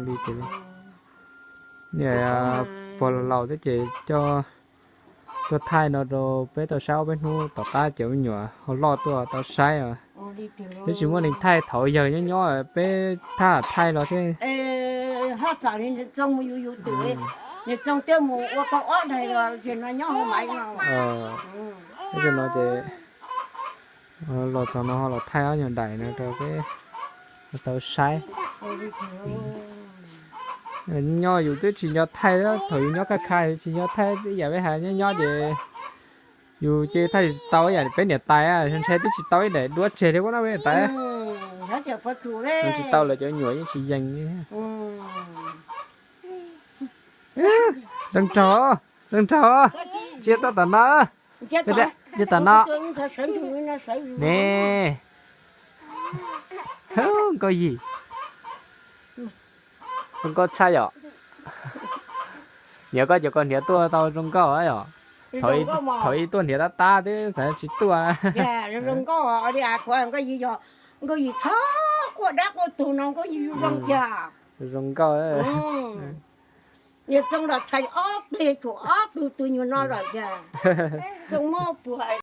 Li ces niam pog laus thiab ces coj tuaj thaij no rau peb tau saib ob peb hnub tom qab ces me nyuam ho loj tuaj tau saib os. Twb tsis muaj neeg thaij thaum yawg nyob nyob peb thaj thaij los thiab. Hab txom li niam Txoov mus yus yus twm, niam Txoov twb mus ua tau ob daig los ces no nyob hauv Maiv no. Tab sis no ces los txog no ho los thaij ob nyuag daim no rau peb tau saib. Nyob yus twb tsis nco thaij, thaum yus nyob kaj kha yus tsis nco thaij ib yam peb hais nyob nyob ces yus ces thaij tsis tau ib yam peb niam tais, ntshai twb tsis tau ib daim duab tseg li ua no peb niam tais. Tsis tau lawv cov nyuam yeej tsis yees li. Zoo nraug, zoo nraug. Ntsia tuaj tom no, ntsia tom no ne. Nkauj Yig, zoo nkauj tshaj yom. Niam koj cov koj hniav tuaj tau zoo nkauj yom. Thaum ib tuaj hniav tab tab twb xav tsis tuaj. Nkauj Yig txhob quaj dab quaj tug no, Nkauj Yig zoo nkauj. Zoo nkauj. Niam Txoov los txhais ob teg tshuam ob tug tus nyuag no lawm tiag. Txoov mob puag.